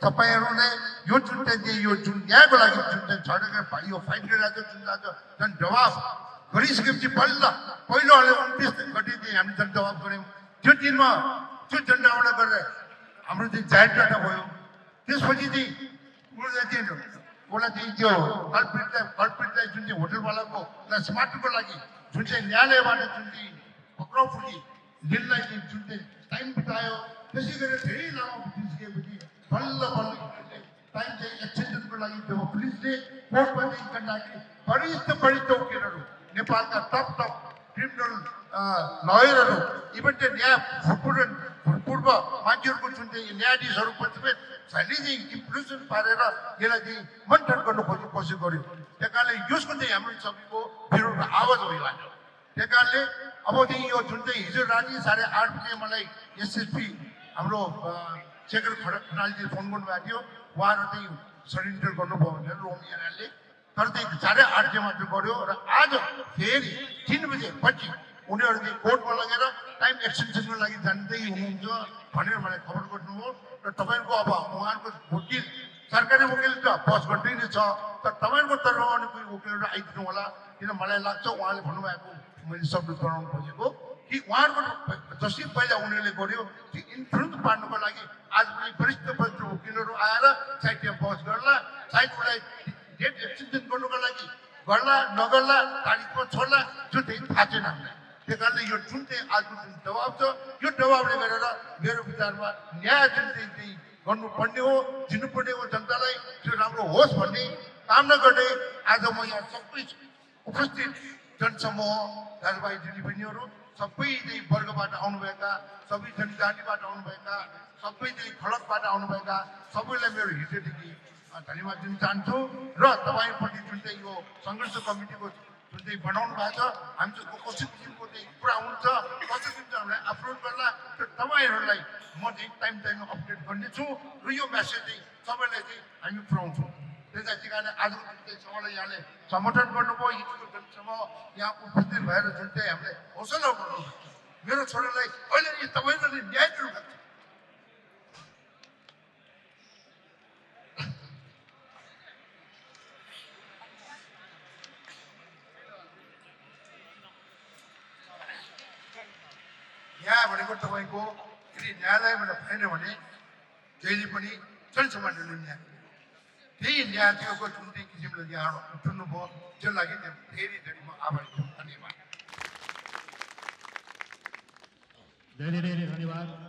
तपाईँहरूले यो जुन चाहिँ यो जुन न्यायको लागि जुन चाहिँ झगडा यो फाइट गरिरहेको जुन झन् जवाब गरिसकेपछि पहिलो 29 गते चाहिँ हामीले झन् जवाब गऱ्यौँ त्यो दिनमा त्यो झन्डावडा गरेर हाम्रो चाहिँ जाहेर डाटा भयो त्यसपछि चाहिँ उसलाई चाहिँ त्यो कल्पितलाई जुन चाहिँ होटलवालाको स्मार्टको लागि जुन चाहिँ न्यायालयबाट जुन चाहिँ पक्राउ फुटी दिनलाई चाहिँ जुन चाहिँ टाइम बितायो त्यसै गरेर धेरै लामो बितिसकेपछि बल्ल टाइम चाहिँ एक्सटेन्सनको लागि जब पुलिसले कोर्टमा चाहिँ गर्दाखेरि वरिष्ठ वकिलहरू नेपालका टप क्रिमिनल लयरहरू इभन त्यो न्याय भूतपूर्व मान्छेहरूको जुन चाहिँ न्यायाधीशहरू समेत हामीले चाहिँ इन्फ्लुएन्स पारेर यसलाई चाहिँ मन्थन गर्नु कोसिस गर्यो त्यही कारणले यसको चाहिँ हाम्रो सबैको विरोध आवाज भयो आज त्यही कारणले अब चाहिँ यो जुन चाहिँ हिजो राति 8:30 बजे मलाई एसएसपी हाम्रो शेखर खनालजीले फोन गर्नुभएको थियो उहाँहरू चाहिँ सरेन्डर गर्नुभयो भनेर रोमियाले तर चाहिँ 8:30 बजे मात्र गर्यो र आज फेरि 3 बजे पछि उनीहरू चाहिँ कोर्टमा लगेर टाइम एक्सटेन्सनको लागि जाँदै हुनुहुन्छ भनेर मलाई खबर गर्नुभयो र तपाईँको अब उहाँको वकिल सरकारी वकिल त बस गर्दै नै छ तर तपाईँको तर्फबाट कोही वकिलहरू आइदिनु होला किन मलाई लाग्छ उहाँले भन्नुभएको मैले शब्द गराउनु खोजेको कि उहाँहरूको जसरी पहिला उनीहरूले गर्यो त्यो इन्फ्लुएन्स पार्नुको लागि आज पनि वरिष्ठ वकिलहरू आएर सायद त्यहाँ बस गर्ला सायद उसलाई डेट एक्सटेन्सन गर्नुको लागि गर्ला नगर्ला तारिखमा छोड्ला त्यो चाहिँ थाहा छैन हामीलाई त्यही कारणले यो जुन चाहिँ आजको जुन दबाब छ यो दबाबले गरेर मेरो विचारमा न्याय जुन चाहिँ गर्नुपर्ने हो दिनुपर्ने हो जनतालाई त्यो राम्रो होस् भन्ने कामना गर्दै आज म यहाँ सबै उपस्थित जनसमूह दाजुभाइ दिदीबहिनीहरू सबै चाहिँ वर्गबाट आउनुभएका सबै जनजातिबाट आउनुभएका सबै चाहिँ खलकबाट आउनुभएका सबैलाई मेरो हृदयदेखि धन्यवाद दिन चाहन्छु र तपाईँप्रति जुन चाहिँ यो सङ्घर्ष कमिटीको जुन चाहिँ बनाउनु भएको छ हामी चाहिँ कस्तो किसिमको चाहिँ कुरा हुन्छ कस्तो किसिमको हामीलाई अपलोड गर्ला र तपाईँहरूलाई म चाहिँ टाइममा अपडेट गर्नेछु र यो मेसेज चाहिँ सबैलाई चाहिँ हामी पुऱ्याउँछौँ त्यसै कारण आजको जुन चाहिँ समयलाई यहाँले समर्थन गर्नुभयो हिजोको जनसमूह यहाँ उपस्थित भएर जुन चाहिँ हामीलाई हौसला गर्नुभयो मेरो छोरालाई अहिले तपाईँहरूले न्याय दिनुभएको छ न्याय भनेको तपाईँको यदि न्यायालयबाट भएन भने जहिले पनि जनसामान्यले न्याय त्यही न्याय दिएको जुन चाहिँ किसिमले यहाँ उठ्नुभयो त्यो लागि धेरै धेरै म आभारी छु धन्यवाद धेरै धेरै धन्यवाद।